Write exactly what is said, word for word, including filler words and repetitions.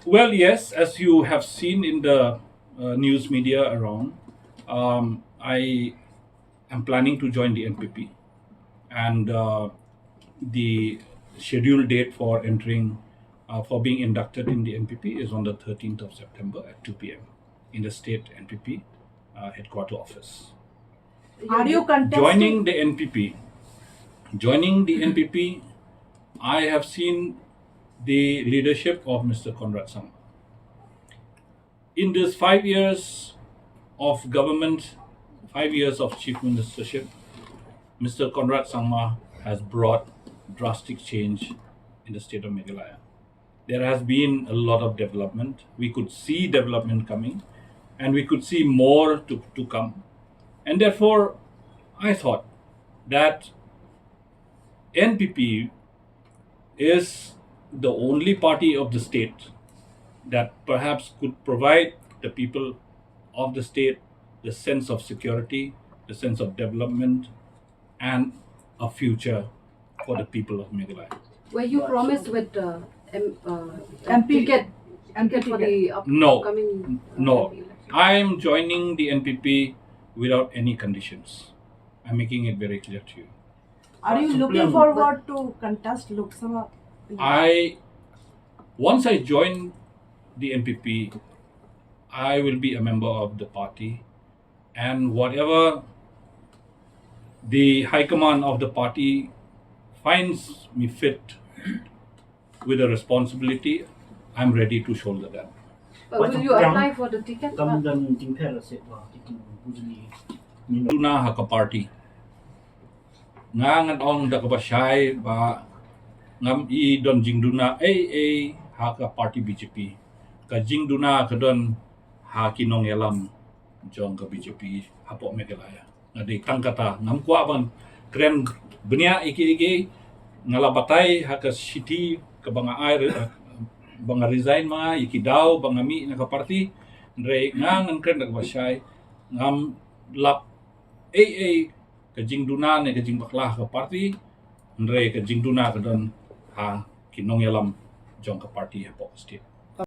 Well, yes, as you have seen in the uh, news media around, um, I am planning to join the N P P, and uh, the scheduled date for entering, uh, for being inducted in the N P P is on the thirteenth of September at two p.m. in the state N P P uh, headquarter office. Are you contesting? Joining the N P P, joining the N P P, I have seen the leadership of Mister Conrad Sangma. In these five years of government, five years of chief ministership, Mister Conrad Sangma has brought drastic change in the state of Meghalaya. There has been a lot of development. We could see development coming, and we could see more to, to come. And therefore, I thought that N P P is the only party of the state that perhaps could provide the people of the state the sense of security, the sense of development, and a future for the people of Meghalaya. Were you promised with uh, M, uh, M P. ticket, M P ticket for ticket. the up- No. upcoming uh, No. M P election? I am joining the N P P without any conditions. I'm making it very clear to you. Are you looking forward to contest Lok Sabha? I, once I join the N P P, I will be a member of the party, and whatever the high command of the party finds me fit with a responsibility, I'm ready to shoulder that. Uh, will you apply for the ticket? Kam dan jingpher se ba ki kin bujli. Duna ha ka party. Nga ngan ong da kaba shai ba ngam i don jingduna ei ei ha ka party B J P. Ka jingduna ka don ha ki nongïalam jong ka B J P hapoh Meghalaya. Nga dei tang kata, ngam kwah ban kren bniah ïa kiei kiei. Nga la batai ha ka shithi kaba nga ai re-, ba nga resign ma ïa ki daw ba nga mih na ka party. Hynrei nga ngan kren da kaba shai, ngam lap ei ei ka jingduna ne ka jingbakla ha ka party. Hynrei ka jingduna ka don ha ki nongïalam jong ka party hapoh ka state.